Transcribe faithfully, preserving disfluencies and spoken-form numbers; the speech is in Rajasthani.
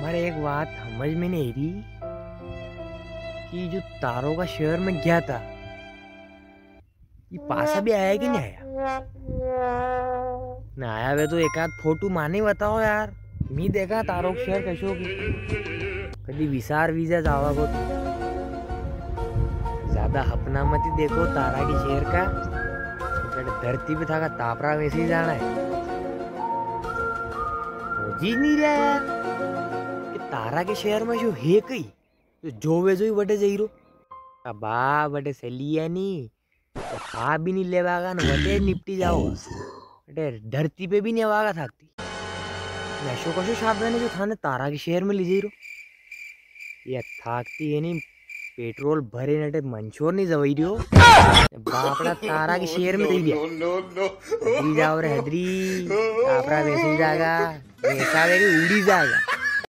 मारे एक बात समझ में नी री कि जो तारो का शहर में गया था, ये पासा भी आया कि नी आया? ना आया वे तो एक आध फोटो माने बताओ यार, मी देखा तारो का शहर कशो की। कदी विसार वीजा जावा को तो। ज्यादा हपना मती देखो तारा की शहर का, बट धरती पे थाका तापरा वैसे ही जाना है। हो जी नी रहा यार कि तारा के शहर में जो है कई, तो जो वे जो ही वटे जाई रो। अब बा वटे सलिया नी, तो खा भी नी लेवागा न वटे निपटी जाओ। वटे धरती पे भी नी आवागा थाकती। नशो कशो साधन है जो थाने तारा के शहर में ले जाई रो? ये थाकती है नी, पेट्रोल भरे नटे मंदसौर नी जवाई रियो। बापड़ा तारा के शहर में दई दिया। हदरी जाओ रे हदरी, तापरा वैसे ही जागा, वैसा वे उड़ी जागा।